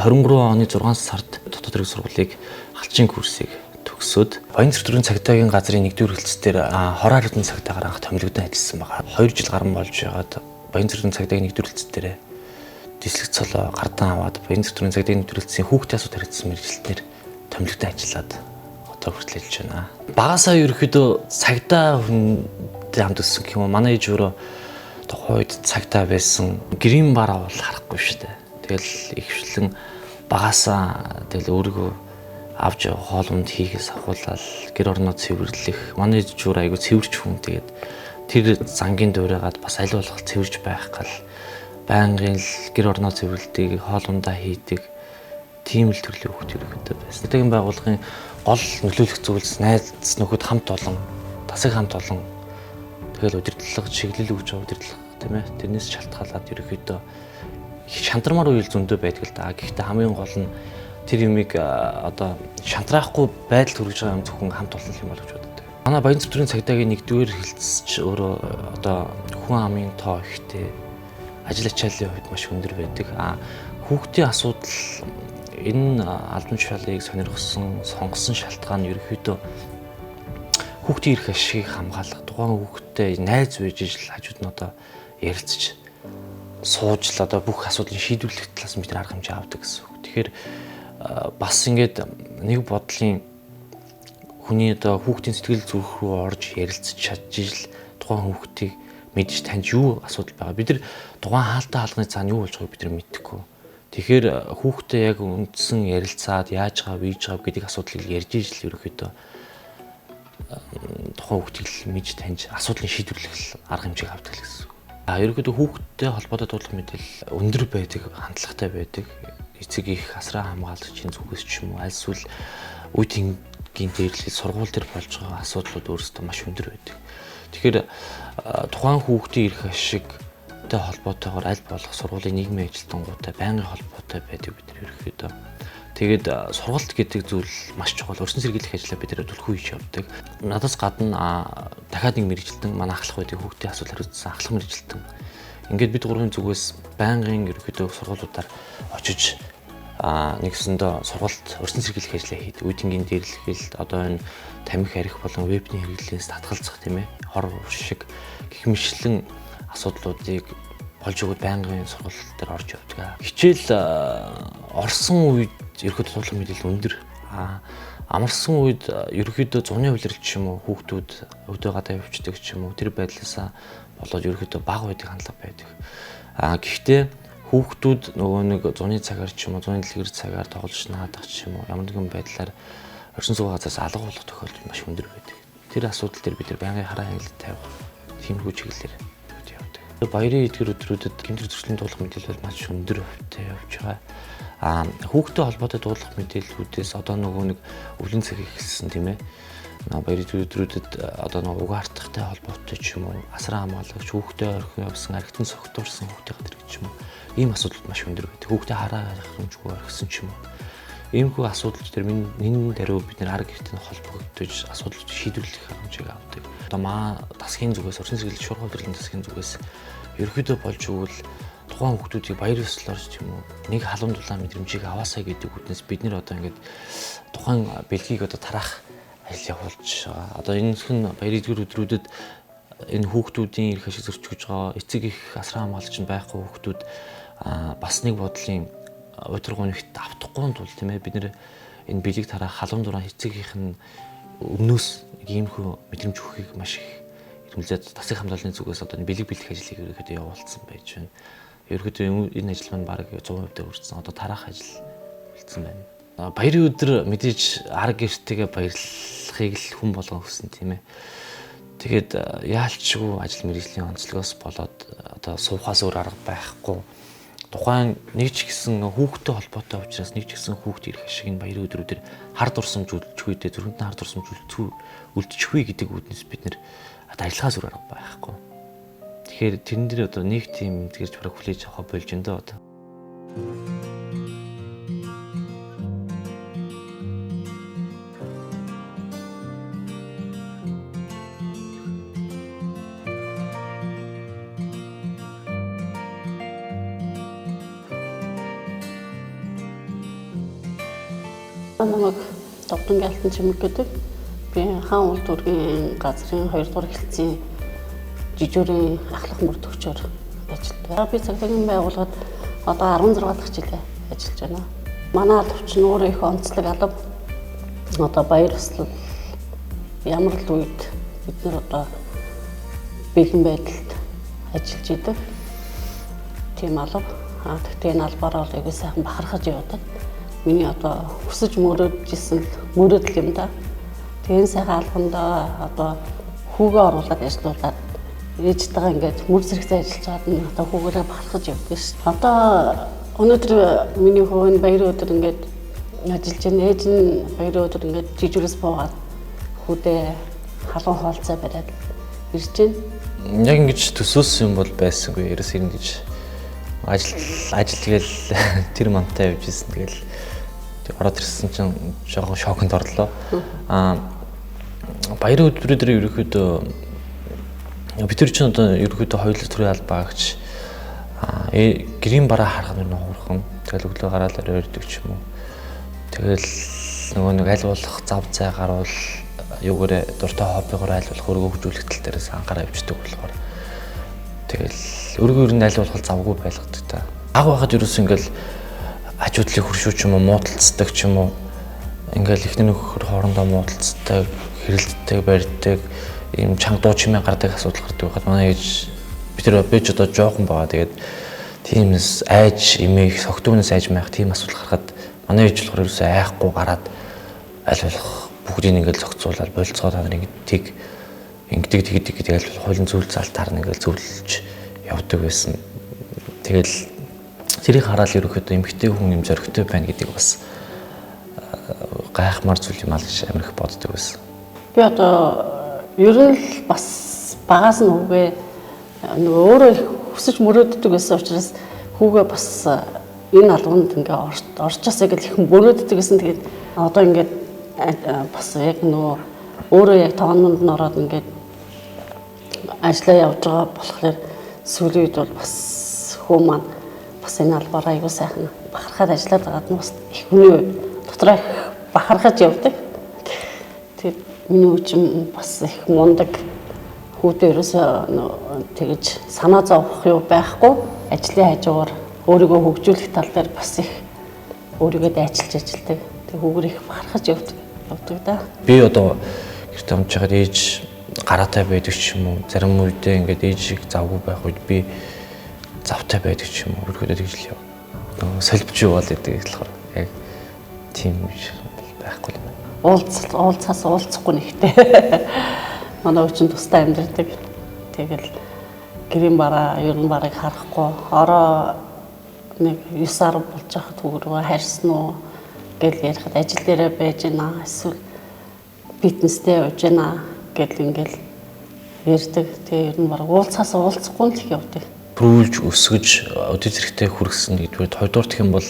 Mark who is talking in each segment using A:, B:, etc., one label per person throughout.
A: 2023 оны 6 сард дотоод хэрэг сургуулийг алчийн курсыг төгсөөд Баянзүрх төрийн цагдаагийн газрын 1-р хэлтс дээр хороо хариуцсан цагдаагаар анх томилогдсон ажилласан байгаа. 2 жил гарan болж байгаад Баянзүрх төрийн цагдаагийн 1-р хэлтс дээр дислэг цолоо гардан аваад Баянзүрх төрийн цагдаагийн 1-р хэлтсийн хүүхдийн асуудал хариуцсан мэргэжилтнээр томилогдсон ажиллаад одоо хүртэл ажиллаж байна. Багасаа ерөөхдөө цагдаа хүнтэй хамт өссөн гэх юм уу. Манай ээж өөрөө тухайн үед цагдаа байсан. Грин бараа бол харахгүй шүү дээ. Тэгэл ихвчлэн багасаа тэгэл өөрийгөө авч хоол унд хийхээс ахуулаад гэр орноо цэвэрлэх. Манай ээж өөр айгүй цэвэрч хүн. Тэгээд тэр зангийн дуурайгаад бас аль болох цэвэрж байх гал байнгын л гэр орноо цэвэрлэдэг, хоол ундаа хийдэг тийм л төрлийн хүүхд ерөнхийдөө байсан. Цагдаагийн байгууллагын гол нөлөөлөх зүйлс найз нөхөд хамт олон, тасаг хамт олон. Тэгэл удирдлага, чиглэл өгч байгаа удирдлага тийм ээ. Тэрнээс шалтгаалаад ерөнхийдөө их шантармаар үйл зөндөө байдаг л да. Гэхдээ хамгийн гол нь тэр юмыг одоо шантраахгүй байдал төрөж байгаа юм зөвхөн хамт олон юм болов гэж боддог. Манай Баянзүрх төрийн цагдаагийн 1-р хэлтс ч өөрөө одоо хүн амын тоо ихтэй, ажил ачааллын хувьд маш өндөр байдаг. А хүүхдийн асуудал энэ албан тушаалыг сонирхсон, сонгосон шалтгаан нь ерөнхийдөө хүүхдийн эрх ашигыг хамгаалах, тухайн хүүхдтэй найз байж ижил хажууд нь одоо ярилцж сууж л одоо бүх асуудлыг шийдвэрлэх талаас нь бид нар арга хэмжээ авдаг гэсэн үг. Тэгэхээр бас ингээд нэг бодлын хүний одоо хүүхдийн сэтгэл зүрх рүү орж ярилцж чадж ижил тухайн хүүхдийг мэдж таньж юу асуудал байгаа. Бид нар тухайн хаалтаа хаалганы цаана юу болж байгааг бид нар мэдэхгүй. Тэгэхээр хүүхдээ яг үндсэн ярилцаад яаж байгаа, бийж байгаа гэдэг асуудлыг ярьж ижил ерөнхийдөө тухайн хүүхдийг мэдж таньж асуудлыг шийдвэрлэх арга хэмжээг авдаг л гэсэн үг. Ерөнхийдөө хүүхдтэй холбоотой дуудлага мэдээлэл өндөр байдаг, хандлагатай байдаг. Эцэг их асраа хамгаалагчийн зүгээс ч юм уу, аль эсвэл үе тэнгийн дээрлэл сургууль дээр болж байгаа асуудлууд өөрсдөө маш өндөр байдаг. Тэгэхээр тухайн хүүхдийн эрх ашигтай холбоотойгоор аль болох сургуулийн нийгмийн ажилтнуудтай байнгын холбоотой байдаг бид нар ерөнхийдөө. Тэгээд сургалт гэдэг зүйл маш чухал. Өрсөн сэргийлэх ажлаа бид нэр түлхүү хийж явдаг. Надаас гадна дахиад нэг мэргэжилтэн манай ахлах байдаг, хүүхдийн асуудал хариуцсан ахлах мэргэжилтэн. Ингээд бид гурвын зүгээс байнгын ерөнхийдөө сургуулиудаар очиж нэгсэндээ сургалт өрсөн сэргийлэх ажлаа хийдэг. Үе тэнгийн дээрлэхэл одоо энэ тамхи арх болон вебний хэрэглээс татгалзах тийм ээ. Хор шиг гэх мэтлэн асуудлуудыг болж өгөөд байнгын сургалт дээр орж явдаг. Хичээл орсон үед ерөнхийдөө дуудлага мэдээлэл өндөр. Амарсан үед ерөнхийдөө зуны улирал ч юм уу хүүхдүүд өдөө гадаа явчихдаг ч юм уу тэр байдлаасаа болоод ерөнхийдөө бага байдаг хандлага байдаг. Гэхдээ хүүхдүүд нөгөө нэг зуны цагаар ч юм уу зуны дэлгэр цагаар тоглож наадах ч юм уу ямар нэгэн байдлаар орчин зүйн газраас алга болох тохиолдол маш өндөр байдаг. Тэр асуудал дээр бид нар байнгын хараа хянгалт тавих тиймэрхүү чиглэлээр явдаг. Баярын эдгэр өдрүүдэд гэмтэр зөрчлийн дуудлага мэдээлэл маш өндөр хувьтай явж байгаа. Хүүхдтэй холбоотой дуудлага мэдээллүүдээс одоо нөгөө нэг өвлийн цаг эхэлсэн тийм ээ. Баярын өдрүүдэд одоо нөгөө угаартахтай холбоотой ч юм уу, асран хамгаалагч хүүхдээ орхин явсан, архитан согтуурсан хүүхдээ гадар гэж юм уу. Ийм асуудлууд маш өндөр байдаг. Хүүхдээ хараа харамжгүй орхисон ч юм уу. Иймэрхүү асуудлууд дээр энэ даруй бид нар арга хэртэй холбогдож асуудлыг шийдвэрлэх арга хэмжээг авдаг. Одоо дасгийн зүгээс, орчин сэргийлэх шуурхай удирдлын засгийн зүгээс ерөнхийдөө болж өгвөл тухайн хүүхдүүдийг баяр ёслолоор ч юм уу нэг халуун дулаан мэдрэмжийг аваасаа гэдэг үднэс бид нэр одоо ингээд тухайн бэлгийг одоо тараах ажил явуулж байгаа. Одоо энэ хэн баяр эдгэр өдрүүдэд энэ хүүхдүүдийн эрх ашиг зөрчиж байгаа, эцэг их асран хамгаалагч нь байхгүй хүүхдүүд бас нэг бодлын уйтар гунигт автахгүй тул тийм ээ бид нэр энэ бэлгийг тараах халуун дураа эцэг их нь өмнөөс иймэрхүү мэдрэмж өгөхийг маш их эрмэлзээд тасаг хамгааллын зүгээс одоо энэ бэлэг бэлэх ажлыг ерөнхийдөө явуулсан байж байна. Ерөнхийдөө энэ ажил маань бараг 100% хүрсэн. Одоо тараах ажил үлдсэн байна. Баярын өдөр мэдээж арга гэртэйгээ баярлахыг л хүн болгон хүсэн тийм ээ. Тэгээд яалчгүй ажил мэргэжлийн онцлогоос болоод одоо суухаас өөр арга байхгүй. Тухайн нэг ч гэсэн хүүхдтэй холбоотой учраас нэг ч гэсэн хүүхд ирэх ашиг энэ баярын өдрүүдээр хар дурсамж үлдчихгүй дээ, зүрхэнд нь хар дурсамж үлдчихгүй гэдэг үүднээс бид нэр ажиллахаас өөр арга байхгүй. Тэгэхээр тэрэн дээр одоо нэг тийм тэгэрч бараг хүлээж авах болж энэ дөө одоо.
B: Намайг Довдонгийн Алтан чимэг гэдэг. Би хаан уул дүүргийн газрын 2 дугаар хэлтсийн жижүүрийн ахлах мөрдөгчөөр ажилладаг. Би цагдаагийн байгууллагад одоо 16 дахь жилээ ажиллаж байна. Манай алба чинь өөрөө их онцлог алба. Одоо баяр ёслол ямар л үед бид нар одоо бэлэн байдалд ажиллаж идэг. Тийм алба. Гэхдээ энэ албаараа бол аягүй сайхан бахархаж явдаг. Миний одоо хүсэж мөрөөдж исэн мөрөөдөл юм да. Тэгээ энэ сайхан албандаа одоо хүүгээ оруулаад ажиллуулад ээжтэйгээ ингээд мөр зэрэгцээ ажиллаж байгаад нь одоо хүүгээрээ бахархаж явдаг ш. Одоо өнөөдөр миний хүү энэ баярын өдөр ингээд ажиллаж байна. Ээж нь баярын өдөр ингээд жижигрээс буугаад хүүдээ халуун хоолцоо бариад ирж байна.
A: Яг ингэж төсөөлсөн юм бол байсангүй. Ерөөс ингэж ажил тэгэл тэр мантай явж исэн. Тэгэл ороод ирсэн чинь жоохон шоконд орлоо. Баярын өдрүүдээр ерөнхийдөө бид нар чинь одоо ерөнхийдөө хоёулаа төрийн албаа агч гэрийн бараа харах нь хурхан. Тэгэл өглөө гараад орой ирдэг ч юм уу. Тэгэл нөгөө нэг аль болох зав зай гарвал юугаарэ дуртай хоббигоор аль болох өргөө хөгжүүлэх тал дээрээс анхаараа явждаг болохоор тэгэл өргөө ер нь аль болох завгүй байлгадаг та. Аг байхад ерөөс ингээл хажуудлын хөршүү ч юм уу муудалцдаг ч юм уу ингээл эхнэр нөхөр хоорондоо муудалцдаг, хэрэлддэг, барьдаг, ийм чанга дуу чимээ гардаг асуудал гардаг байхад манай ээж бид тэр би ч одоо жоохон байгаа. Тэгээд тиймээс айж эмээх, согтуунаас айж майх тийм асуудал гарахад манай ээж болохоор ерөөсөө айхгүй гараад аль болох бүгдийг ингээл зохицуулаад болцгоо та нар ингэдэг ингэдэг тэгдэг гэдэг аль болох хуулийн зүйл залтаар нь ингээл зөвлөж явдаг байсан. Тэгэл тэрийг хараад ерөнхийдөө эмэгтэй хүн юм зоригтой байна гэдэг бас гайхмаар зүйл юм аа гэж амар их боддог байсан.
B: Би одоо ер нь л бас багаас нь хүүгээ нөгөө өөрөө их хүсэж мөрөөддөг байсан учраас хүүгээ бас энэ албанд ингээ орчоосаа гэл их мөрөөддөг гэсэн. Тэгээд одоо ингээд бас яг нөгөө өөрөө яг тоонод нь ороод ингээд ажиллаа явж байгаа болохоор сүүлийн үед бол бас хүү маань бас энэ албаараа аягүй сайхан бахархаад ажиллаад байгаад нь бас их хүний дотроо их бахархаж явдаг. Тэгээд миний хүчин бас их мундаг хүүдээ ерөөсөө тэгэж санаа зовох юу байхгүй. Ажлын хажуугаар өөрийгөө хөгжүүлэх тал дээр бас их өөрийгөө дайчилж ажилдаг. Тэг хүүгэр их бахархаж явдаг да.
A: Би одоо гэрте амж байгаад ээж гараатай байдаг ч юм уу. Зарим үедээ ингээд ээжийг завгүй байх үед би завтай байдаг ч юм уу. Өрхөдөө тэгж л яв. Солбж юу бол гэдэг болохоор яг тийм байхгүй юм.
B: Уулзаас уулзахгүй нэгтэй. Манай өвчин тустай амьдардаг. Тэгэл гэрийн бараа, ер нь барыг харахгүй. Ороо нэг 9-10 болж байхад хүүгэрөө харьсан уу гэл ярихад ажил дээрээ байж гинэ. Эсвэл фитнестэй явж гинэ гэл ингээл ярьдаг. Тэгээ ер нь бараг уулзаас уулзахгүй л их явдаг.
A: Төрүүлж өсгөж өдөр зэрэгтэй хүргэсэн гэдгээр хоёрдугаар гэх юм бол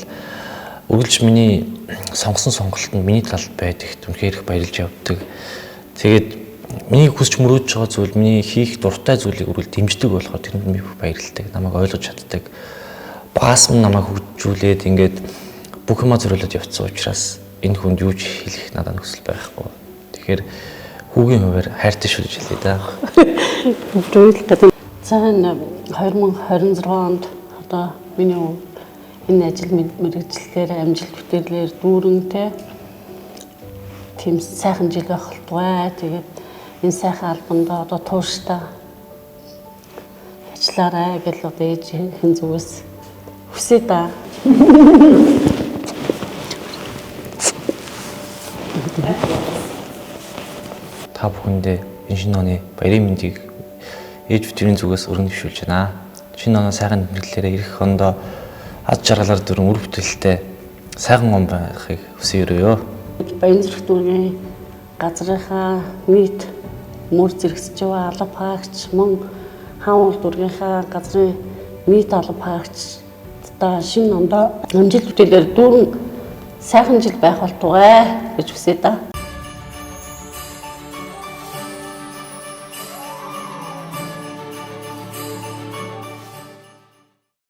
A: үргэлж миний сонгосон сонголтод миний талд байдаг. Үнэхээр их баярлж явдаг. Тэгээд миний хүсч мөрөөдж байгаа зүйл, миний хийх дуртай зүйлийг үргэлж дэмждэг болохоор тэрэнд би баярлалдаг. Намайг ойлгож чаддаг. Багаас минь намайг хөгжүүлээд ингээд бүх юмаа зориулаад явцсан учраас энэ хүнд юу ч хэлэх надад нөхцөл байхгүй. Тэгэхээр хүүгийн хуваар хайртай шүү гэж хэлье да.
B: Хөгжүүлэх гэдэг. За энэ 2026 онд одоо миний энэ ажил мэргэжлэлээр амжилт бүтээлээр дүүрэнтэй тийм сайхан жил байх болтугай. Тэгээд энэ сайхан албандаа одоо тууштай ажиллаарай гэл одоо ээж хэн зүгээс хүсье да.
A: Та бүхэндээ энэ шинэ оны баярын мэндийг ээж бүтрийн зүгээс өргөн дэвшүүлж байна. Шинэ оноо сайхан тэмдэглэлээрээ ирэх ондоо аз жаргалаар дөрөн үр бүтээлтэй сайхан он байхыг хүсэн өрөөё.
B: Баян зүрх дүүргийн газрынхаа нийт мөр зэрэгсэж байгаа алба хаагч мөн хаан уул дүүргийнхаа газрын нийт алба хаагчдаа шинэ ондоо амжилт бүтээлээр дүүрэн сайхан жил байх болтугай гэж хүсье да.